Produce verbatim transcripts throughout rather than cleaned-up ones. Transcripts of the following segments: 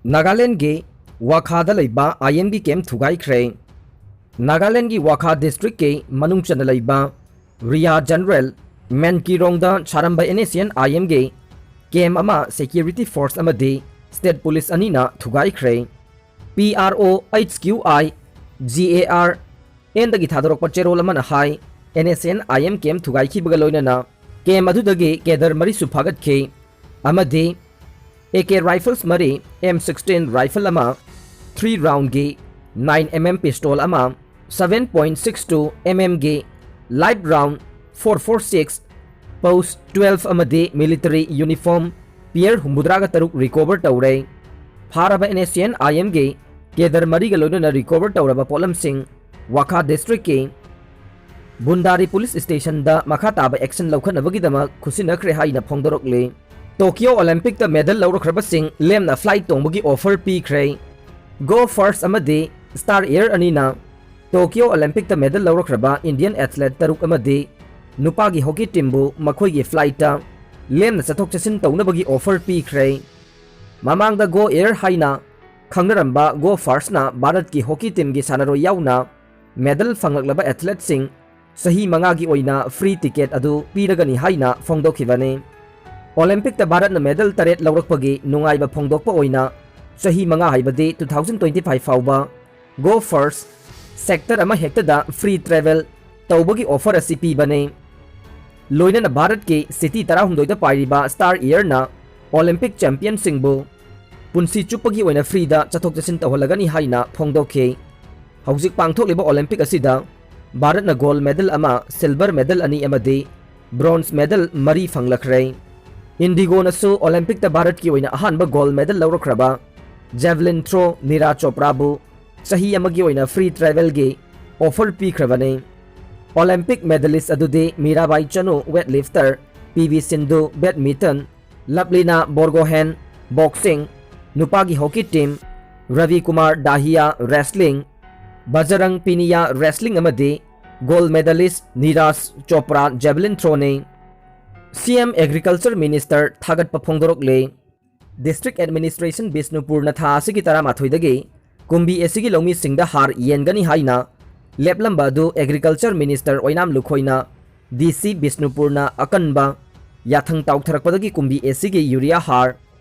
ꯅꯥꯒꯥꯂꯦꯟꯒꯤ ꯋꯥꯈꯥꯗ ꯂꯩꯕ ꯑꯥꯏ ꯑꯦꯝꯒꯤ ꯀꯦꯝ ꯊꯨꯒꯥꯏꯈ꯭ꯔꯦ꯫ ꯅꯥꯒꯥꯂꯦꯟꯒꯤ ꯋꯥꯈꯥ ꯗꯤꯁꯇ꯭ꯔꯤꯛꯀꯤ ꯃꯅꯨꯡ ꯆꯟꯅ ꯂꯩꯕ ꯔꯤꯌꯥ ꯖꯦꯅꯔꯦꯜ ꯃꯦꯟꯀꯤꯔꯣꯡꯗ ꯁꯥꯔꯝꯕ ꯑꯦꯟ ꯑꯦꯁ ꯑꯦꯟ ꯑꯥꯏ ꯑꯦꯝꯒꯤ ꯀꯦꯝ ꯑꯃ ꯁꯦꯀ꯭ꯌꯨꯔꯤꯇꯤ ꯐꯣꯔꯁ ꯑꯃꯗꯤ ꯁ꯭ꯇꯦꯠ ꯄꯨꯂꯤꯁ ꯑꯅꯤꯅ ꯊꯨꯒꯥꯏꯈ꯭ꯔꯦ꯫ P R O H Q I G A R ꯑꯦꯟꯗꯒꯤ ꯊꯥꯗꯣꯔꯛꯄ ꯆꯦꯔꯣꯜ ꯑꯃꯅ ꯍꯥꯏ, N S N I M camp ꯊꯨꯒꯥꯏꯈꯤꯕꯒ ꯂꯣꯏꯅꯅ ꯀꯦꯝ ꯑꯗꯨꯗꯒꯤ ꯀꯦꯗꯔ ꯃꯔꯤꯁꯨ ꯐꯥꯒꯠꯈꯤ ꯑꯃꯗꯤ ꯑꯦ ꯀꯦ ꯔꯥꯏꯐꯜꯁ ꯃꯔꯤ, ꯑꯦꯝ ꯁꯤꯛꯁꯇꯤꯟ ꯔꯥꯏꯐꯜ ꯑꯃ, ꯊ꯭ꯔꯤ ꯔꯥꯎꯟꯒꯤ ꯅꯥꯏꯟ ꯑꯦꯝ ꯑꯦꯝ ꯄꯤꯁꯇꯣꯜ ꯑꯃ, seven point six two M ꯑꯦꯝꯒꯤ light round four four six pouch twelve ꯑꯃꯗꯤ ꯃꯤꯂꯤꯇꯔꯤ ꯌꯨꯅꯤꯐꯣꯔꯝ ꯄꯤꯌꯔ ꯍꯨꯝꯐꯨꯇꯔꯥꯒ ꯇꯔꯨꯛ ꯔꯤꯀꯣꯚꯔ ꯇꯧꯔꯦ꯫ ꯐꯥꯔꯕ ꯑꯦꯟ ꯑꯦꯁ ꯑꯦꯟ ꯑꯥꯏ ꯑꯦꯝꯒꯤ ꯀꯦꯗꯔ ꯃꯔꯤꯒ ꯂꯣꯏꯅꯅ ꯔꯤꯀꯣꯚꯔ ꯇꯧꯔꯕ ꯄꯣꯠꯂꯝꯁꯤꯡ ꯋꯥꯈꯥ ꯗꯤꯁꯇ꯭ꯔꯤꯛꯀꯤ ꯕꯨꯟꯗꯥꯔꯤ ꯄꯨꯂꯤꯁ ꯁ꯭ꯇꯦꯁꯟꯗ ꯃꯈꯥ ꯇꯥꯕ ꯑꯦꯛꯁꯟ ꯂꯧꯈꯠꯅꯕꯒꯤꯗꯃꯛ ꯈꯨꯠꯁꯤꯟꯅꯈ꯭ꯔꯦ ꯍꯥꯏꯅ ꯐꯣꯡꯗꯣꯔꯛꯂꯤ꯫ ꯇꯣꯀꯤꯌꯣ ꯑꯣꯂꯦꯝꯄꯤꯛꯇ ꯃꯦꯗꯜ ꯂꯧꯔꯛꯈ꯭ꯔꯕꯁꯤꯡ ꯂꯦꯝꯅ ꯐ꯭ꯂꯥꯏꯠ ꯇꯣꯡꯕꯒꯤ ꯑꯣꯐꯔ ꯄꯤꯈ꯭ꯔꯦ꯫ ꯒꯣ ꯐꯥꯔꯁ ꯑꯃꯗꯤ ꯁ꯭ꯇꯥꯔ ꯑꯦꯌꯔ ꯑꯅꯤꯅ ꯇꯣꯀꯤꯌꯣ ꯑꯣꯂꯦꯝꯄꯤꯛꯇ ꯃꯦꯗꯜ ꯂꯧꯔꯛꯈ꯭ꯔꯕ ꯏꯟꯗꯤꯌꯟ ꯑꯦꯊꯂꯦꯠ ꯇꯔꯨꯛ ꯑꯃꯗꯤ ꯅꯨꯄꯥꯒꯤ ꯍꯣꯀꯤ ꯇꯤꯝꯕꯨ ꯃꯈꯣꯏꯒꯤ ꯐ꯭ꯂꯥꯏꯠꯇ ꯂꯦꯝꯅ ꯆꯠꯊꯣꯛ ꯆꯠꯁꯤꯟ ꯇꯧꯅꯕꯒꯤ ꯑꯣꯐꯔ ꯄꯤꯈ꯭ꯔꯦ꯫ ꯃꯃꯥꯡꯗ ꯒꯣ ꯑꯦꯌꯔ ꯍꯥꯏꯅ ꯈꯪꯅꯔꯝꯕ ꯒꯣ ꯐꯥꯔꯁꯅ ꯚꯥꯔꯠꯀꯤ ꯍꯣꯀꯤ ꯇꯤꯝꯒꯤ ꯁꯥꯟꯅꯔꯣꯏ ꯌꯥꯎꯅ ꯃꯦꯗꯜ ꯐꯪꯂꯛꯂꯕ ꯑꯦꯊꯂꯦꯠꯁꯤꯡ ꯆꯍꯤ ꯃꯉꯥꯒꯤ ꯑꯣꯏꯅ ꯐ꯭ꯔꯤ ꯇꯤꯀꯦꯠ ꯑꯗꯨ ꯄꯤꯔꯒꯅꯤ ꯍꯥꯏꯅ ꯐꯣꯡꯗꯣꯛꯈꯤꯕꯅꯤ꯫ ꯑꯣꯂꯦꯝꯄꯤꯛꯇ ꯚꯥꯔꯠꯅ ꯃꯦꯗꯜ ꯇꯔꯦꯠ ꯂꯧꯔꯛꯄꯒꯤ ꯅꯨꯡꯉꯥꯏꯕ ꯐꯣꯡꯗꯣꯛꯄ ꯑꯣꯏꯅ ꯆꯍꯤ ꯃꯉꯥ ꯍꯥꯏꯕꯗꯤ two thousand twenty five ꯐꯥꯎꯕ ꯒꯣ ꯐꯥꯔꯁ ꯁꯦꯛꯇꯔ ꯑꯃꯍꯦꯛꯇꯗ ꯐ꯭ꯔꯤ ꯇ꯭ꯔꯦꯚꯦꯜ ꯇꯧꯕꯒꯤ ꯑꯣꯐꯔ ꯑꯁꯤ ꯄꯤꯕꯅꯤ꯫ ꯂꯣꯏꯅꯅ ꯚꯥꯔꯠꯀꯤ ꯁꯤꯇꯤ ꯇꯔꯥꯍꯨꯝꯗꯣꯏꯗ ꯄꯥꯏꯔꯤꯕ ꯁ꯭ꯇꯥꯔ ꯑꯦꯌꯔꯅ ꯑꯣꯂꯦꯝꯄꯤꯛ ꯆꯦꯝꯄꯤꯌꯟꯁꯤꯡꯕꯨ ꯄꯨꯟꯁꯤ ꯆꯨꯞꯄꯒꯤ ꯑꯣꯏꯅ ꯐ꯭ꯔꯤꯗ ꯆꯠꯊꯣꯛ ꯆꯠꯁꯤꯟ ꯇꯧꯍꯜꯂꯒꯅꯤ ꯍꯥꯏꯅ ꯐꯣꯡꯗꯣꯛꯈꯤ꯫ ꯍꯧꯖꯤꯛ ꯄꯥꯡꯊꯣꯛꯂꯤꯕ ꯑꯣꯂꯦꯝꯄꯤꯛ ꯑꯁꯤꯗ ꯚꯥꯔꯠꯅ ꯒꯣꯜꯗ ꯃꯦꯗꯜ ꯑꯃ, ꯁꯤꯜꯚꯔ ꯃꯦꯗꯜ ꯑꯅꯤ ꯑꯃꯗꯤ ꯕ꯭ꯔꯣꯟꯖ ꯃꯦꯗꯜ ꯃꯔꯤ ꯐꯪꯂꯛꯈ꯭ꯔꯦ꯫ ꯏꯟꯗꯤꯒꯣꯅꯁꯨ ꯑꯣꯂꯦꯝꯄꯤꯛꯇ ꯚꯥꯔꯠꯀꯤ ꯑꯣꯏꯅ ꯑꯍꯥꯟꯕ ꯒꯣꯜꯗ ꯃꯦꯗꯜ ꯂꯧꯔꯛꯈ꯭ꯔꯕ ꯖꯦꯚꯂꯤꯟ ꯊ꯭ꯔꯣ ꯅꯤꯔꯥ ꯆꯣꯄ꯭ꯔꯥꯕꯨ ꯆꯍꯤ ꯑꯃꯒꯤ ꯑꯣꯏꯅ ꯐ꯭ꯔꯤ ꯇ꯭ꯔꯦꯚꯦꯜꯒꯤ ꯑꯣꯐꯔ ꯄꯤꯈ꯭ꯔꯕꯅꯤ꯫ ꯑꯣꯂꯦꯝꯄꯤꯛ ꯃꯦꯗꯂꯤꯁ ꯑꯗꯨꯗꯤ Mirabai Chanu, weightlifter, P V Sindhu, badminton, Lovlina Borgohain, boxing, ꯅꯨꯄꯥꯒꯤ hockey team, Ravi Kumar Dahiya, wrestling, Bajrang Punia, wrestling ꯑꯃꯗꯤ gold medalist Neeraj Chopra, javelin ꯊ꯭ꯔꯣꯅꯤ꯫ ꯁꯤ ꯑꯦꯝ ꯑꯦꯒ꯭ꯔꯤꯀꯜꯆꯔ ꯃꯤꯅꯤꯁꯇꯔ ꯊꯥꯒꯠꯄ ꯐꯣꯡꯗꯣꯔꯛꯂꯦ꯫ District Administration ꯕꯤꯁꯅꯨꯄꯨꯔꯅ ꯊꯥ ꯑꯁꯤꯒꯤ ꯇꯔꯥꯃꯥꯊꯣꯏꯗꯒꯤ ꯀꯨꯝꯕꯤ ꯑꯁꯤꯒꯤ ꯂꯧꯃꯤꯁꯤꯡꯗ ꯍꯥꯔ ꯌꯦꯟꯒꯅꯤ ꯍꯥꯏꯅ ꯂꯦꯞꯂꯝꯕ ꯑꯗꯨ Agriculture Minister ꯑꯣꯏꯅꯥꯝ ꯂꯨꯈꯣꯏꯅ D C ꯕꯤꯁꯅꯨꯄꯨꯔꯅ ꯑꯀꯟꯕ ꯌꯥꯊꯪ ꯇꯥꯎꯊꯔꯛꯄꯗꯒꯤ ꯀꯨꯝꯕꯤ ꯑꯁꯤꯒꯤ ꯌꯨꯔꯤꯌꯥ ꯍꯥꯔ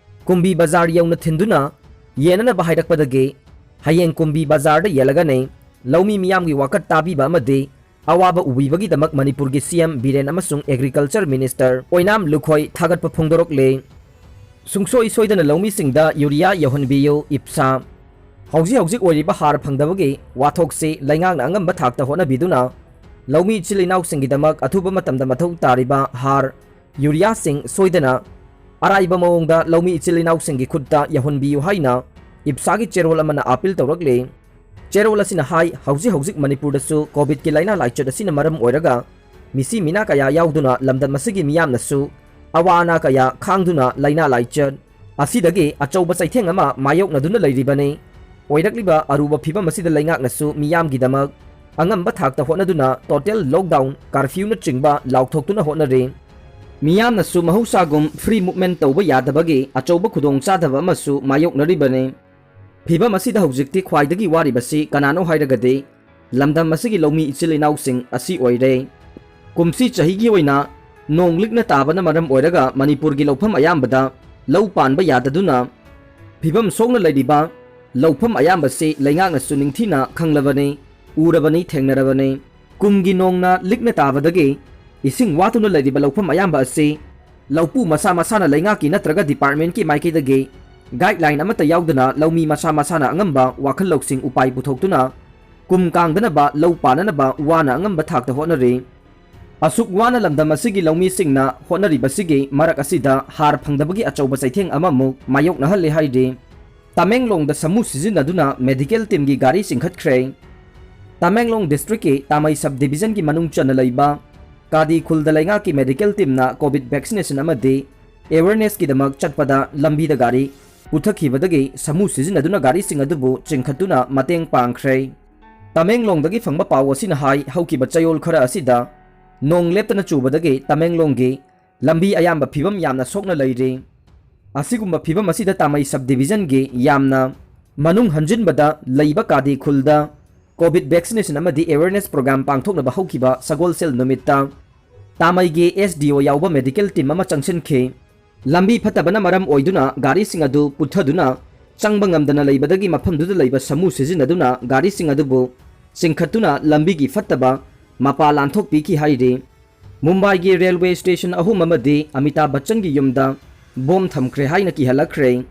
ꯀꯨꯝꯕꯤ ꯕꯖꯥꯔ ꯌꯧꯅ ꯊꯤꯟꯗꯨꯅ ꯌꯦꯟꯅꯅꯕ ꯍꯥꯏꯔꯛꯄꯗꯒꯤ ꯍꯌꯦꯡ ꯀꯨꯝꯕꯤ ꯕꯖꯥꯔꯗ ꯌꯦꯜꯂꯒꯅꯤ꯫ ꯂꯧꯃꯤ ꯃꯤꯌꯥꯝꯒꯤ ꯋꯥꯀꯠ ꯇꯥꯕꯤꯕ ꯑꯃꯗꯤ ꯑꯋꯥꯕ ꯎꯕꯤꯕꯒꯤꯗꯃꯛ ꯃꯅꯤꯄꯨꯔꯒꯤ C M ꯕꯤꯔꯦꯟ ꯑꯃꯁꯨꯡ Agriculture Minister ꯑꯣꯏꯅꯥꯝ ꯂꯨꯈꯣꯏ ꯊꯥꯒꯠꯄ ꯐꯣꯡꯗꯣꯔꯛꯂꯦ꯫ ꯁꯨꯡꯁꯣꯏ ꯁꯣꯏꯗꯅ ꯂꯧꯃꯤꯁꯤꯡꯗ ꯌꯨꯔꯤꯌꯥ ꯌꯧꯍꯟꯕꯤꯌꯨ, ꯏꯞꯁꯥ꯫ ꯍꯧꯖꯤꯛ ꯍꯧꯖꯤꯛ ꯑꯣꯏꯔꯤꯕ ꯍꯥꯔ ꯐꯪꯗꯕꯒꯤ ꯋꯥꯊꯣꯛꯁꯤ ꯂꯩꯉꯥꯛꯅ ꯑꯉꯝꯕ ꯊꯥꯛꯇ ꯍꯣꯠꯅꯕꯤꯗꯨꯅ ꯂꯧꯃꯤ ꯏꯆꯤꯜ ꯏꯅꯥꯎꯁꯤꯡꯒꯤꯗꯃꯛ ꯑꯊꯨꯕ ꯃꯇꯝꯗ ꯃꯊꯧ ꯇꯥꯔꯤꯕ ꯍꯥꯔ, ꯌꯨꯔꯤꯌꯥꯁꯤꯡ ꯁꯣꯏꯗꯅ ꯑꯔꯥꯏꯕ ꯃꯑꯣꯡꯗ ꯂꯧꯃꯤ ꯏꯆꯤꯜ ꯏꯅꯥꯎꯁꯤꯡꯒꯤ ꯈꯨꯠꯇ ꯌꯧꯍꯟꯕꯤꯌꯨ ꯍꯥꯏꯅ ꯏꯞꯁꯥꯒꯤ ꯆꯦꯔꯣꯜ ꯑꯃꯅ ꯑꯥꯄꯤꯜ ꯇꯧꯔꯛꯂꯤ꯫ ꯆꯦꯔꯣꯜ ꯑꯁꯤꯅ ꯍꯥꯏ, ꯍꯧꯖꯤꯛ ꯍꯧꯖꯤꯛ ꯃꯅꯤꯄꯨꯔꯗꯁꯨ ꯀꯣꯚꯤꯗꯀꯤ ꯂꯥꯏꯅꯥ ꯂꯥꯏꯆꯠ ꯑꯁꯤꯅ ꯃꯔꯝ ꯑꯣꯏꯔꯒ ꯃꯤꯁꯤ ꯃꯤꯅꯥ ꯀꯌꯥ ꯌꯥꯎꯗꯨꯅ ꯂꯝꯗꯝ ꯑꯁꯤꯒꯤ ꯃꯤꯌꯥꯝꯅꯁꯨ ꯑꯋꯥ ꯑꯅꯥ ꯀꯌꯥ ꯈꯥꯡꯗꯨꯅ ꯂꯥꯏꯅꯥ ꯂꯥꯏꯆꯠ ꯑꯁꯤꯗꯒꯤ ꯑꯆꯧꯕ ꯆꯩꯊꯦꯡ ꯑꯃ ꯃꯥꯌꯣꯛꯅꯗꯨꯅ ꯂꯩꯔꯤꯕꯅꯤ꯫ ꯑꯣꯏꯔꯛꯂꯤꯕ ꯑꯔꯨꯕ ꯐꯤꯕꯝ ꯑꯁꯤꯗ ꯂꯩꯉꯥꯛꯅꯁꯨ ꯃꯤꯌꯥꯝꯒꯤꯗꯃꯛ ꯑꯉꯝꯕ ꯊꯥꯛꯇ ꯍꯣꯠꯅꯗꯨꯅ total lockdown, curfewꯅꯆꯤꯡꯕ ꯂꯥꯎꯊꯣꯛꯇꯨꯅ ꯍꯣꯠꯅꯔꯤ꯫ ꯃꯤꯌꯥꯝꯅꯁꯨ ꯃꯍꯧꯁꯥꯒꯨꯝ free movement ꯇꯧꯕ ꯌꯥꯗꯕꯒꯤ ꯑꯆꯧꯕ ꯈꯨꯗꯣꯡꯆꯥꯗꯕ ꯑꯃꯁꯨ ꯃꯥꯌꯣꯛꯅꯔꯤꯕꯅꯤ꯫ ꯐꯤꯕꯝ ꯑꯁꯤꯗ ꯍꯧꯖꯤꯛꯇꯤ ꯈ꯭ꯋꯥꯏꯗꯒꯤ ꯋꯥꯔꯤꯕꯁꯤ ꯀꯅꯥꯅꯣ ꯍꯥꯏꯔꯒꯗꯤ ꯂꯝꯗꯝ ꯑꯁꯤꯒꯤ ꯂꯧꯃꯤ ꯏꯆꯤꯜ ꯏꯅꯥꯎꯁꯤꯡ ꯑꯁꯤ ꯑꯣꯏꯔꯦ꯫ ꯀꯨꯝꯁꯤ ꯆꯍꯤꯒꯤ ꯑꯣꯏꯅ ꯅꯣꯡ ꯂꯤꯛꯅ ꯇꯥꯕꯅ ꯃꯔꯝ ꯑꯣꯏꯔꯒ ꯃꯅꯤꯄꯨꯔꯒꯤ ꯂꯧꯐꯝ ꯑꯌꯥꯝꯕꯗ ꯂꯧ ꯄꯥꯟꯕ ꯌꯥꯗꯗꯨꯅ ꯐꯤꯕꯝ ꯁꯣꯛꯅ ꯂꯩꯔꯤꯕ ꯂꯧꯐꯝ ꯑꯌꯥꯝꯕꯁꯤ ꯂꯩꯉꯥꯛꯅꯁꯨ ꯅꯤꯡꯊꯤꯅ ꯈꯪꯂꯕꯅꯤ, ꯎꯔꯕꯅꯤ, ꯊꯦꯡꯅꯔꯕꯅꯤ꯫ ꯀꯨꯝꯒꯤ ꯅꯣꯡꯅ ꯂꯤꯛꯅ ꯇꯥꯕꯗꯒꯤ ꯏꯁꯤꯡ ꯋꯥꯠꯇꯨꯅ ꯂꯩꯔꯤꯕ ꯂꯧꯐꯝ ꯑꯌꯥꯝꯕ ꯑꯁꯤ ꯂꯧꯄꯨ ꯃꯁꯥ ꯃꯁꯥꯅ ꯂꯩꯉꯥꯛꯀꯤ ꯅꯠꯇ꯭ꯔꯒ departmentꯀꯤ ꯃꯥꯏꯀꯩꯗꯒꯤ guideline ꯑꯃꯠꯇ ꯌꯥꯎꯗꯅ ꯂꯧꯃꯤ ꯃꯁꯥ ꯃꯁꯥꯅ ꯑꯉꯝꯕ ꯋꯥꯈꯜ ꯂꯧꯁꯤꯡ ꯎꯄꯥꯏ ꯄꯨꯊꯣꯛꯇꯨꯅ ꯀꯨꯝ ꯀꯥꯡꯗꯅꯕ ꯂꯧ ꯄꯥꯟꯅꯅꯕ ꯋꯥꯅ ꯑꯉꯝꯕ ꯊꯥꯛꯇ ꯍꯣꯠꯅꯔꯤ꯫ ꯑꯁꯨꯛ ꯋꯥꯅ ꯂꯝꯗꯝ ꯑꯁꯤꯒꯤ ꯂꯧꯃꯤꯁꯤꯡꯅ ꯍꯣꯠꯅꯔꯤꯕꯁꯤꯒꯤ ꯃꯔꯛ ꯑꯁꯤꯗ ꯍꯥꯔ ꯐꯪꯗꯕꯒꯤ ꯑꯆꯧꯕ ꯆꯩꯊꯦꯡ ꯑꯃꯃꯨꯛ ꯃꯥꯌꯣꯛꯅꯍꯜꯂꯦ ꯍꯥꯏꯔꯤ꯫ ꯇꯃꯦꯡꯂꯣꯡꯗ ꯁꯃꯨ ꯁꯤꯖꯤꯟꯅꯗꯨꯅ medical teamꯒꯤ ꯒꯥꯔꯤ ꯆꯤꯡꯈꯠꯈ꯭ꯔꯦ꯫ ꯇꯃꯦꯡꯂꯣꯡ districtꯀꯤ ꯇꯥꯃꯩ sub divisionꯒꯤ ꯃꯅꯨꯡ ꯆꯟꯅ ꯂꯩꯕ ꯀꯥꯗꯤ ꯈꯨꯜꯗ ꯂꯩꯉꯥꯛꯀꯤ medical teamꯅ COVID vaccination ꯑꯃꯗꯤ awarenessꯀꯤꯗꯃꯛ ꯆꯠꯄꯗ ꯂꯝꯕꯤꯗ ꯒꯥꯔꯤ ꯄꯨꯊꯈꯤꯕꯗꯒꯤ ꯁꯃꯨ ꯁꯤꯖꯤꯟꯅꯗꯨꯅ ꯒꯥꯔꯤꯁꯤꯡ ꯑꯗꯨꯕꯨ ꯆꯤꯡꯈꯠꯇꯨꯅ ꯃꯇꯦꯡ ꯄꯥꯡꯈ꯭ꯔꯦ꯫ ꯇꯃꯦꯡꯂꯣꯡꯗꯒꯤ ꯐꯪꯕ ꯄꯥꯎ ꯑꯁꯤꯅ ꯍꯥꯏ, ꯍꯧꯈꯤꯕ ꯆꯌꯣꯜ ꯈꯔ ꯑꯁꯤꯗ ꯅꯣꯡ ꯂꯦꯞꯇꯅ ꯆꯨꯕꯗꯒꯤ ꯇꯃꯦꯡꯂꯣꯡꯒꯤ ꯂꯝꯕꯤ ꯑꯌꯥꯝꯕ ꯐꯤꯕꯝ ꯌꯥꯝꯅ ꯁꯣꯛꯅ ꯂꯩꯔꯤ꯫ ꯑꯁꯤꯒꯨꯝꯕ ꯐꯤꯕꯝ ꯑꯁꯤꯗ ꯇꯥꯃꯩ sub divisionꯒꯤ ꯌꯥꯝꯅ ꯃꯅꯨꯡ ꯍꯟꯖꯤꯟꯕꯗ ꯂꯩꯕ ꯀꯥꯗꯤ ꯈꯨꯜꯗ COVID vaccination ꯑꯃꯗꯤ awareness program ꯄꯥꯡꯊꯣꯛꯅꯕ ꯍꯧꯈꯤꯕ ꯁꯒꯣꯜꯁꯦꯜ ꯅꯨꯃꯤꯠꯇ ꯇꯥꯃꯩꯒꯤ SDO ꯌꯥꯎꯕ medical team ꯑꯃ ꯆꯪꯁꯤꯟꯈꯤ꯫ ꯂꯝꯕꯤ ꯐꯠꯇꯕꯅ ꯃꯔꯝ ꯑꯣꯏꯗꯨꯅ ꯒꯥꯔꯤꯁꯤꯡ ꯑꯗꯨ ꯄꯨꯊꯗꯨꯅ ꯆꯪꯕ ꯉꯝꯗꯅ ꯂꯩꯕꯗꯒꯤ ꯃꯐꯝꯗꯨꯗ ꯂꯩꯕ ꯁꯃꯨ ꯁꯤꯖꯤꯟꯅꯗꯨꯅ ꯒꯥꯔꯤꯁꯤꯡ ꯑꯗꯨꯕꯨ ꯆꯤꯡꯈꯠꯇꯨꯅ ꯂꯝꯕꯤꯒꯤ ꯐꯠꯇꯕ ꯃꯄꯥ ꯂꯥꯟꯊꯣꯛꯄꯤꯈꯤ ꯍꯥꯏꯔꯤ꯫ ꯃꯨꯝꯕꯥꯏꯒꯤ railway station ꯑꯍꯨꯝ ꯑꯃꯗꯤ ꯑꯃꯤꯇꯥꯚ ꯕꯆꯟꯒꯤ ꯌꯨꯝꯗ ꯕꯣꯝ ꯊꯝꯈ꯭ꯔꯦ ꯍꯥꯏꯅ ꯀꯤꯍꯜꯂꯛꯈ꯭ꯔꯦ꯫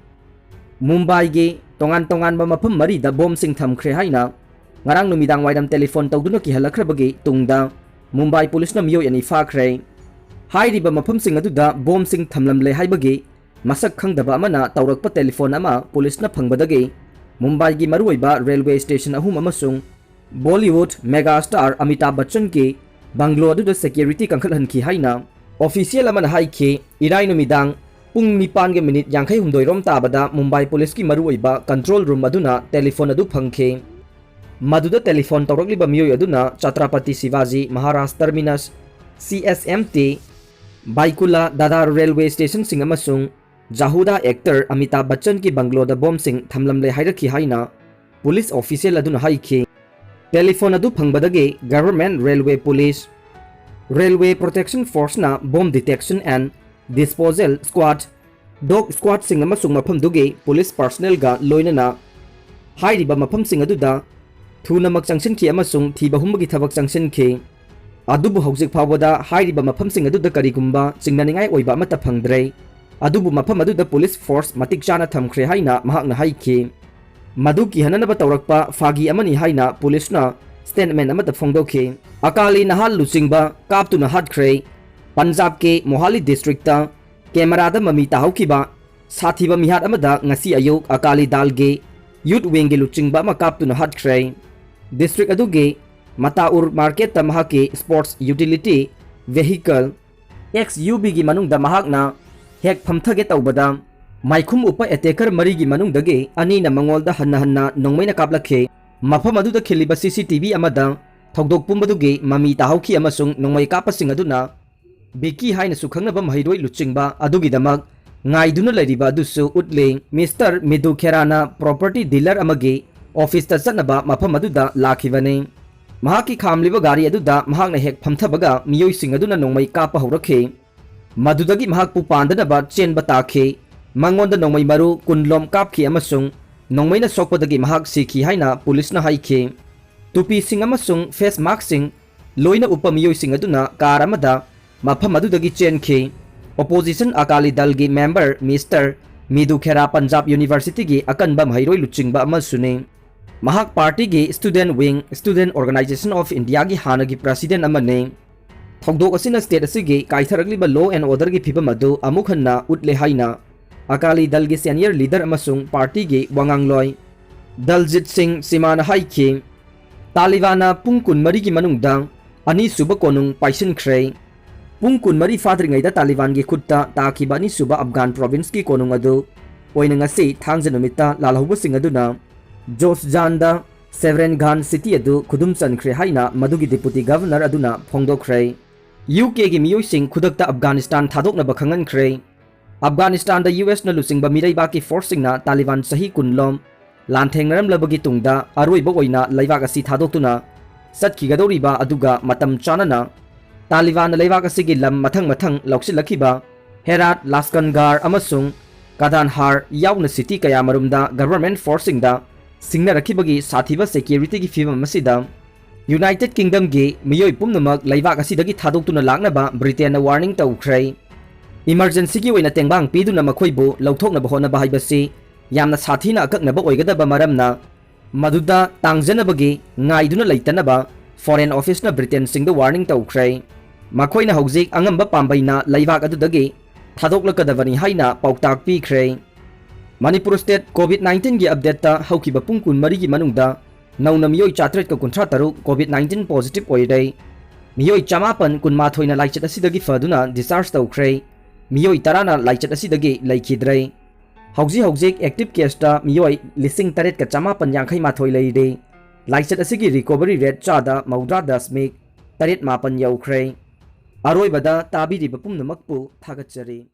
ꯃꯨꯝꯕꯥꯏꯒꯤ ꯇꯣꯉꯥꯟ ꯇꯣꯉꯥꯟꯕ ꯃꯐꯝ ꯃꯔꯤꯗ ꯕꯣꯝꯁꯤꯡ ꯊꯝꯈ꯭ꯔꯦ ꯍꯥꯏꯅ ꯉꯔꯥꯡ ꯅꯨꯃꯤꯗꯥꯡ ꯋꯥꯏꯔꯝ ꯇꯦꯂꯤꯐꯣꯟ ꯇꯧꯗꯨꯅ ꯀꯤꯍꯜꯂꯛꯈ꯭ꯔꯕꯒꯤ ꯇꯨꯡꯗ ꯃꯨꯝꯕꯥꯏ ꯄꯨꯂꯤꯁꯅ ꯃꯤꯑꯣꯏ ꯑꯅꯤ ꯐꯥꯈ꯭ꯔꯦ꯫ ꯍꯥꯏꯔꯤꯕ ꯃꯐꯝꯁꯤꯡ ꯑꯗꯨꯗ ꯕꯣꯝꯁꯤꯡ ꯊꯝꯂꯝꯂꯦ ꯍꯥꯏꯕꯒꯤ ꯃꯁꯛ ꯈꯪꯗꯕ ꯑꯃꯅ ꯇꯧꯔꯛꯄ ꯇꯦꯂꯤꯐꯣꯟ ꯑꯃ ꯄꯨꯂꯤꯁꯅ ꯐꯪꯕꯗꯒꯤ ꯃꯨꯝꯕꯥꯏꯒꯤ ꯃꯔꯨꯑꯣꯏꯕ railway station ꯑꯍꯨꯝ ꯑꯃꯁꯨꯡ Bollywood mega star Amitabh ꯕꯆꯟꯒꯤ bungalow ꯑꯗꯨꯗ security ꯀꯟꯈꯠꯍꯟꯈꯤ ꯍꯥꯏꯅ official ꯑꯃꯅ ꯍꯥꯏꯈꯤ꯫ ꯏꯔꯥꯏ ꯅꯨꯃꯤꯗꯥꯡ ꯄꯨꯡ ꯅꯤꯄꯥꯟꯒ ꯃꯤꯅꯤꯠ ꯌꯥꯡꯈꯩ ꯍꯨꯝꯗꯣꯏ ꯔꯣꯝ ꯇꯥꯕꯗ ꯃꯨꯝꯕꯥꯏ ꯄꯨꯂꯤꯁꯀꯤ ꯃꯔꯨꯑꯣꯏꯕ control room ꯑꯗꯨꯅ ꯇꯦꯂꯤꯐꯣꯟ ꯑꯗꯨ ꯐꯪꯈꯤ꯫ ꯃꯗꯨꯗ ꯇꯦꯂꯤꯐꯣꯟ ꯇꯧꯔꯛꯂꯤꯕ ꯃꯤꯑꯣꯏ ꯑꯗꯨꯅ Chhatrapati Shivaji Maharaj terminus, CSMT, Byculla Dadar railway stationꯁꯤꯡ ꯑꯃꯁꯨꯡ ꯖꯥꯍꯨꯗꯥ actor ꯑꯃꯤꯇꯥꯚ ꯕꯆꯟꯒꯤ bungalowꯗ ꯕꯣꯝꯁꯤꯡ ꯊꯝꯂꯝꯂꯦ ꯍꯥꯏꯔꯛꯈꯤ ꯍꯥꯏꯅ ꯄꯨꯂꯤꯁ official ꯑꯗꯨꯅ ꯍꯥꯏꯈꯤ꯫ ꯇꯦꯂꯤꯐꯣꯟ ꯑꯗꯨ ꯐꯪꯕꯗꯒꯤ Government Railway Police, Railway Protection Forceꯅ bomb detection and disposal squad, dog squadꯁꯤꯡ ꯑꯃꯁꯨꯡ ꯃꯐꯝꯗꯨꯒꯤ ꯄꯨꯂꯤꯁ personnelꯒ ꯂꯣꯏꯅꯅ ꯍꯥꯏꯔꯤꯕ ꯃꯐꯝꯁꯤꯡ ꯑꯗꯨꯗ ꯊꯨꯅꯃꯛ ꯆꯪꯁꯤꯟꯈꯤ ꯑꯃꯁꯨꯡ ꯊꯤꯕ ꯍꯨꯝꯕꯒꯤ ꯊꯕꯛ ꯆꯪꯁꯤꯟꯈꯤ꯫ ꯑꯗꯨꯕꯨ ꯍꯧꯖꯤꯛ ꯐꯥꯎꯕꯗ ꯍꯥꯏꯔꯤꯕ ꯃꯐꯝꯁꯤꯡ ꯑꯗꯨꯗ ꯀꯔꯤꯒꯨꯝꯕ ꯆꯤꯡꯅꯅꯤꯡꯉꯥꯏ ꯑꯣꯏꯕ ꯑꯃꯠꯇ ꯐꯪꯗ꯭ꯔꯦ꯫ ꯑꯗꯨꯕꯨ ꯃꯐꯝ ꯑꯗꯨꯗ ꯄꯨꯂꯤꯁ force ꯃꯇꯤꯛ ꯆꯥꯅ ꯊꯝꯈ꯭ꯔꯦ ꯍꯥꯏꯅ ꯃꯍꯥꯛꯅ ꯍꯥꯏꯈꯤ꯫ ꯃꯗꯨ ꯀꯤꯍꯟꯅꯅꯕ ꯇꯧꯔꯛꯄ ꯐꯥꯒꯤ ꯑꯃꯅꯤ ꯍꯥꯏꯅ ꯄꯨꯂꯤꯁꯅ statement ꯑꯃꯠꯇ ꯐꯣꯡꯗꯣꯛꯈꯤ꯫ ꯑꯀꯥꯂꯤ ꯅꯍꯥ ꯂꯨꯆꯤꯡꯕ ꯀꯥꯞꯇꯨꯅ ꯍꯥꯠꯈ꯭ꯔꯦ꯫ ꯄꯟꯖꯥꯕꯀꯤ ꯃꯣꯍꯥꯂꯤ districtꯇ cameraꯗ ꯃꯃꯤ ꯇꯥꯍꯧꯈꯤꯕ ꯁꯥꯊꯤꯕ ꯃꯤꯍꯥꯠ ꯑꯃꯗ ꯉꯁꯤ ꯑꯌꯨꯛ ꯑꯀꯥꯂꯤ ꯗꯥꯜꯒꯤ youth wingꯒꯤ ꯂꯨꯆꯤꯡꯕ ꯑꯃ ꯀꯥꯞꯇꯨꯅ ꯍꯥꯠꯈ꯭ꯔꯦ꯫ District ꯑꯗꯨꯒꯤ ꯃꯇꯥꯎꯔ marketꯇ ꯃꯍꯥꯛꯀꯤ sports utility vehicle XUVꯒꯤ ꯃꯅꯨꯡꯗ ꯃꯍꯥꯛꯅ ꯍꯦꯛ ꯐꯝꯊꯒꯦ ꯇꯧꯕꯗ ꯃꯥꯏꯈꯨꯝ ꯎꯞꯄ attacker ꯃꯔꯤꯒꯤ ꯃꯅꯨꯡꯗꯒꯤ ꯑꯅꯤꯅ ꯃꯉꯣꯟꯗ ꯍꯟꯅ ꯍꯟꯅ ꯅꯣꯡꯃꯩꯅ ꯀꯥꯞꯂꯛꯈꯤ꯫ ꯃꯐꯝ ꯑꯗꯨꯗ ꯈꯤꯜꯂꯤꯕ CCTV ꯑꯃꯗ ꯊꯧꯗꯣꯛ ꯄꯨꯝꯕꯗꯨꯒꯤ ꯃꯃꯤ ꯇꯥꯍꯧꯈꯤ ꯑꯃꯁꯨꯡ ꯅꯣꯡꯃꯩ ꯀꯥꯞꯄꯁꯤꯡ ꯑꯗꯨꯅ ꯕꯤꯀꯤ ꯍꯥꯏꯅꯁꯨ ꯈꯪꯅꯕ ꯃꯍꯩꯔꯣꯏ ꯂꯨꯆꯤꯡꯕ ꯑꯗꯨꯒꯤꯗꯃꯛ ꯉꯥꯏꯗꯨꯅ ꯂꯩꯔꯤꯕ ꯑꯗꯨꯁꯨ ꯎꯠꯂꯤ꯫ ꯃꯤꯁꯇꯔ ꯃꯤꯗꯨ ꯈꯦꯔꯥꯅ property dealer ꯑꯃꯒꯤ officeꯇ ꯆꯠꯅꯕ ꯃꯐꯝ ꯑꯗꯨꯗ ꯂꯥꯛꯈꯤꯕꯅꯤ꯫ ꯃꯍꯥꯛꯀꯤ ꯈꯥꯝꯂꯤꯕ ꯒꯥꯔꯤ ꯑꯗꯨꯗ ꯃꯍꯥꯛꯅ ꯍꯦꯛ ꯐꯝꯊꯕꯒ ꯃꯤꯑꯣꯏꯁꯤꯡ ꯑꯗꯨꯅ ꯅꯣꯡꯃꯩ ꯀꯥꯞꯄ ꯍꯧꯔꯛꯈꯤ꯫ ꯃꯗꯨꯗꯒꯤ ꯃꯍꯥꯛꯄꯨ ꯄꯥꯟꯗꯅꯕ ꯆꯦꯟꯕ ꯇꯥꯈꯤ꯫ ꯃꯉꯣꯟꯗ ꯅꯣꯡꯃꯩ ꯃꯔꯨ ꯀꯨꯟ ꯂꯣꯝ ꯀꯥꯞꯈꯤ ꯑꯃꯁꯨꯡ ꯅꯣꯡꯃꯩꯅ ꯁꯣꯛꯄꯗꯒꯤ ꯃꯍꯥꯛ ꯁꯤꯈꯤ ꯍꯥꯏꯅ ꯄꯨꯂꯤꯁꯅ ꯍꯥꯏꯈꯤ꯫ ꯇꯨꯄꯤꯁꯤꯡ ꯑꯃꯁꯨꯡ face maskꯁꯤꯡ ꯂꯣꯏꯅ ꯎꯞꯄ ꯃꯤꯑꯣꯏꯁꯤꯡ ꯑꯗꯨꯅ ꯀꯥꯔ ꯑꯃꯗ ꯃꯐꯝ ꯑꯗꯨꯗꯒꯤ ꯆꯦꯟꯈꯤ꯫ Opposition ꯑꯀꯥꯂꯤ ꯗꯜꯒꯤ member ꯃꯤꯁꯇꯔ ꯃꯤꯗꯨ ꯈꯦꯔꯥ ꯄꯟꯖꯥꯕ ꯌꯨꯅꯤꯚꯔꯁꯤꯇꯤꯒꯤ ꯑꯀꯟꯕ ꯃꯍꯩꯔꯣꯏ ꯂꯨꯆꯤꯡꯕ ꯑꯃꯁꯨꯅꯤ꯫ ꯃꯍꯥꯛ partyꯒꯤ student wing, Student Organisation of Indiaꯒꯤ ꯍꯥꯟꯅꯒꯤ president ꯑꯃꯅꯤ꯫ ꯊꯧꯗꯣꯛ ꯑꯁꯤꯅ state ꯑꯁꯤꯒꯤ ꯀꯥꯏꯊꯔꯛꯂꯤꯕ law and orderꯒꯤ ꯐꯤꯕꯝ ꯑꯗꯨ ꯑꯃꯨꯛ ꯍꯟꯅ ꯎꯠꯂꯦ ꯍꯥꯏꯅ ꯑꯀꯥꯂꯤ ꯗꯜꯒꯤ senior leader ꯑꯃꯁꯨꯡ partyꯒꯤ ꯋꯥꯉꯥꯡꯂꯣꯏ ꯗꯜꯖꯤꯠ ꯁꯤꯡ ꯆꯤꯃꯥꯅ ꯍꯥꯏꯈꯤ꯫ ꯇꯥꯂꯤꯕꯥꯟꯅ ꯄꯨꯡ ꯀꯨꯟꯃꯔꯤꯒꯤ ꯃꯅꯨꯡꯗ ꯑꯅꯤꯁꯨꯕ ꯀꯣꯅꯨꯡ ꯄꯥꯏꯁꯤꯟꯈ꯭ꯔꯦ꯫ ꯄꯨꯡ ꯀꯨꯟꯃꯔꯤ ꯐꯥꯗ꯭ꯔꯤꯉꯩꯗ ꯇꯥꯂꯤꯕꯥꯟꯒꯤ ꯈꯨꯠꯇ ꯇꯥꯈꯤꯕ ꯑꯅꯤꯁꯨꯕ ꯑꯐꯒꯥꯟ provinceꯀꯤ ꯀꯣꯅꯨꯡ ꯑꯗꯨ ꯑꯣꯏꯅ ꯉꯁꯤ ꯊꯥꯡꯖ ꯅꯨꯃꯤꯠꯇ ꯂꯥꯜꯍꯧꯕꯁꯤꯡ ꯑꯗꯨꯅ ꯖꯣꯁꯖꯥꯟꯗ Severan Khan City ꯑꯗꯨ ꯈꯨꯗꯨꯝ ꯆꯟꯈ꯭ꯔꯦ ꯍꯥꯏꯅ ꯃꯗꯨꯒꯤ deputy governor ꯑꯗꯨꯅ ꯐꯣꯡꯗꯣꯛꯈ꯭ꯔꯦ꯫ UKꯒꯤ ꯃꯤꯑꯣꯏꯁꯤꯡ ꯈꯨꯗꯛꯇ ꯑꯐꯒꯥꯅꯤꯁꯇꯥꯟ ꯊꯥꯗꯣꯛꯅꯕ ꯈꯪꯍꯟꯈ꯭ꯔꯦ꯫ ꯑꯐꯒꯥꯅꯤꯁꯇꯥꯟꯗ USꯅ ꯂꯨꯆꯤꯡꯕ ꯃꯤꯔꯩꯕꯥꯛꯀꯤ forceꯁꯤꯡꯅ ꯇꯥꯂꯤꯕꯥꯟ ꯆꯍꯤ ꯀꯨꯟ ꯂꯣꯝ ꯂꯥꯟꯊꯦꯡꯅꯔꯝꯂꯕꯒꯤ ꯇꯨꯡꯗ ꯑꯔꯣꯏꯕ ꯑꯣꯏꯅ ꯂꯩꯕꯥꯛ ꯑꯁꯤ ꯊꯥꯗꯣꯛꯇꯨꯅ ꯆꯠꯈꯤꯒꯗꯧꯔꯤꯕ ꯑꯗꯨꯒ ꯃꯇꯝ ꯆꯥꯅꯅ ꯇꯥꯂꯤꯕꯥꯟꯅ ꯂꯩꯕꯥꯛ ꯑꯁꯤꯒꯤ ꯂꯝ ꯃꯊꯪ ꯃꯊꯪ ꯂꯧꯁꯤꯜꯂꯛꯈꯤꯕ ꯍꯦꯔꯥꯠ, ꯂꯥꯁꯀꯟꯒꯥꯔ ꯑꯃꯁꯨꯡ ꯀꯗꯥꯟꯍꯥꯔ ꯌꯥꯎꯅ city ꯀꯌꯥꯃꯔꯨꯝꯗ government forceꯁꯤꯡꯗ ꯁꯤꯡꯅꯔꯛꯈꯤꯕꯒꯤ ꯁꯥꯊꯤꯕ securityꯒꯤ ꯐꯤꯕꯝ ꯑꯁꯤꯗ United Kingdomꯒꯤ ꯃꯤꯑꯣꯏ ꯄꯨꯝꯅꯃꯛ ꯂꯩꯕꯥꯛ ꯑꯁꯤꯗꯒꯤ ꯊꯥꯗꯣꯛꯇꯨꯅ ꯂꯥꯛꯅꯕ ꯕ꯭ꯔꯤꯇꯦꯟꯅ warning ꯇꯧꯈ꯭ꯔꯦ꯫ Emergencyꯒꯤ ꯑꯣꯏꯅ ꯇꯦꯡꯕꯥꯡ ꯄꯤꯗꯨꯅ ꯃꯈꯣꯏꯕꯨ ꯂꯧꯊꯣꯛꯅꯕ ꯍꯣꯠꯅꯕ ꯍꯥꯏꯕꯁꯤ ꯌꯥꯝꯅ ꯁꯥꯊꯤꯅ ꯑꯀꯛꯅꯕ ꯑꯣꯏꯒꯗꯕ ꯃꯔꯝꯅ, ꯃꯗꯨꯗ ꯇꯥꯡꯖꯅꯕꯒꯤ ꯉꯥꯏꯗꯨꯅ ꯂꯩꯇꯅꯕ Foreign Officeꯅ ꯕ꯭ꯔꯤꯇꯦꯟꯁꯤꯡꯗ warning ꯇꯧꯈ꯭ꯔꯦ꯫ ꯃꯈꯣꯏꯅ ꯍꯧꯖꯤꯛ ꯑꯉꯝꯕ ꯄꯥꯝꯕꯩꯅ ꯂꯩꯕꯥꯛ ꯑꯗꯨꯗꯒꯤ ꯊꯥꯗꯣꯛꯂꯛꯀꯗꯕꯅꯤ ꯍꯥꯏꯅ ꯄꯥꯎꯇꯥꯛ ꯄꯤꯈ꯭ꯔꯦ꯫ ꯃꯅꯤꯄꯨꯔ state COVID nineteenꯒꯤ updateꯇ ꯍꯧꯈꯤꯕ ꯄꯨꯡ ꯀꯨꯟꯃꯔꯤꯒꯤ ꯃꯅꯨꯡꯗ ꯅꯧꯅ ꯃꯤꯑꯣꯏ ꯆꯥꯇ꯭ꯔꯦꯠꯀ ꯀꯨꯟꯊ꯭ꯔꯥ ꯇꯔꯨꯛ COVID nineteen positive ꯑꯣꯏꯔꯦ꯫ ꯃꯤꯑꯣꯏ ꯆꯃꯥꯄꯟ ꯀꯨꯟꯃꯥꯊꯣꯏꯅ ꯂꯥꯏꯆꯠ ꯑꯁꯤꯗꯒꯤ ꯐꯗꯨꯅ discharge ꯇꯧꯈ꯭ꯔꯦ꯫ ꯃꯤꯑꯣꯏ ꯇꯔꯥꯅ ꯂꯥꯏꯆꯠ ꯑꯁꯤꯗꯒꯤ ꯂꯩꯈꯤꯗ꯭ꯔꯦ꯫ ꯍꯧꯖꯤꯛ ꯍꯧꯖꯤꯛ active caseꯇ ꯃꯤꯑꯣꯏ ꯂꯤꯁꯤꯡ ꯇꯔꯦꯠꯀ ꯆꯃꯥꯄꯟ ꯌꯥꯡꯈꯩ ꯃꯥꯊꯣꯏ ꯂꯩꯔꯦ꯫ ꯂꯥꯏꯆꯠ ꯑꯁꯤꯒꯤ recovery rate ꯆꯥꯗ ꯃꯧꯗ꯭ꯔꯥ ꯗꯁꯃꯤꯛ ꯇꯔꯦꯠ ꯃꯥꯄꯟ ꯌꯧꯈ꯭ꯔꯦ꯫ ꯑꯔꯣꯏꯕꯗ ꯇꯥꯕꯤꯔꯤꯕ ꯄꯨꯝꯅꯃꯛꯄꯨ ꯊꯥꯒꯠꯆꯔꯤ꯫